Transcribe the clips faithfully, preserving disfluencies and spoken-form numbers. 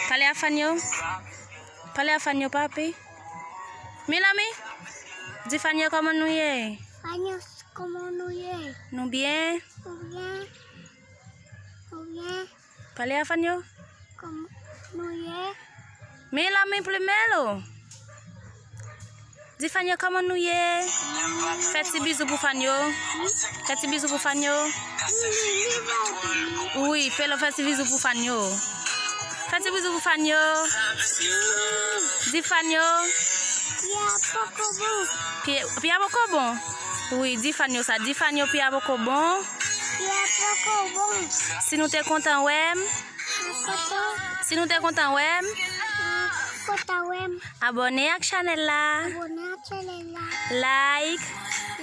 Pale a fan yo. Pale a fan yo, papi. Milami, di fan yo kòman nou ye? Fan yo, kòman nou ye? Nou byen? Nou byen. Nou byen. Pale a fan yo. Kòman nou ye? Milami, plume lo. Di fan yo kòman nou ye? Fè ti bizou pou fan yo. Fè ti bizou pou fan yo. Wi, fè lo, fè ti bizou pou fan yo. Fè ti bizou pou fan yo. Di fan yo. Pye a poko bon. Pye, pye a poko bon? Wi, di fan yo sa. Di fan yo pye a poko bon. Pye a poko bon. Si nou te kontan wè m. Kontan. Si nou te kontan wè m. Kontan wè m. Abòne ak chanèl la. Abòne ak chanèl la. Like.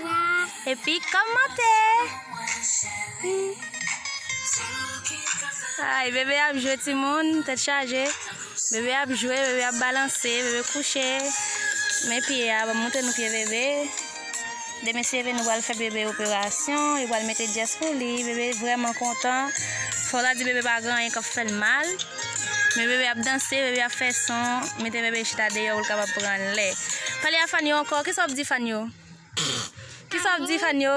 Like. Epi kòmante. Ay, bebe ap jwe timoun, tèt chaje. Bebe ap jwe, bebe ap balanse, bebe kouche. Men pye a, ban m montre nou pye bebe. Demen si Dieu vle nou pral fè bebe operasyon, yo pral mete dyès pou li, bebe vrèman kontan. Fò w ta di bebe pa gen anyen k ap fè l mal. Men bebe ap danse, bebe ap fè son, mete bebe chita deyò pou l kapab pran lè. Pale a fan yo ankò, kisa w ap di fan yo? Kisa w ap di fan yo?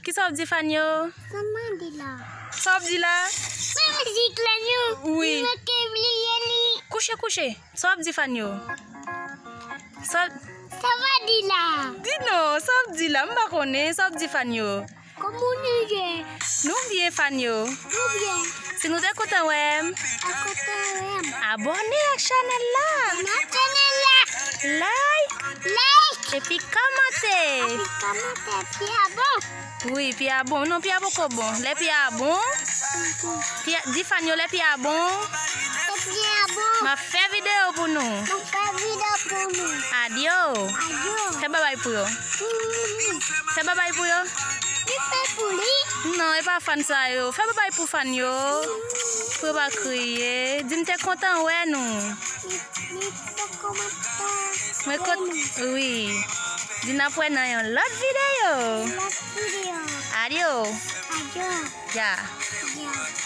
Kisa w ap di fan yo? Sa m ap di la. Sa w ap di la? Sa mizik la yo? Wi. Mwen ke bliye li. Kouche, kouche. Sa w ap di fan yo? Sa w ap... Sa va di la? Di non, sa w ap di la? M pa konnen. Sa w ap di fan yo? Kòman nou ye? Nou byen, fan yo. Nou byen. Si nou te kontan wè m, te kontan wè m, abòne ak chanèl la. Abòne ak chanèl la. Like. Like. Epi kòmante. Epi kòmante. Pye a bon. Wi, pye a bon. Non, pye a poko bon. Lè pye a bon. Pye, di fan yo lè pye a bon. Lè pye a bon. M ap fè videyo pou nou. M ap fè videyo pou nou. Adyo. Adyo. Fè babay pou yo. Fè babay pou yo. Li fè pou li. Non, e pa fan sa yo. Fè babay pou fan yo. Pou yo pa kriye. Di m te kontan wè nou. Li, li te kontan wè nou. Mwen kont-, wi. Di n ap wè nan yon lòt videyo. Lòt videyo. Adyo. Adyo. Ya. Ya.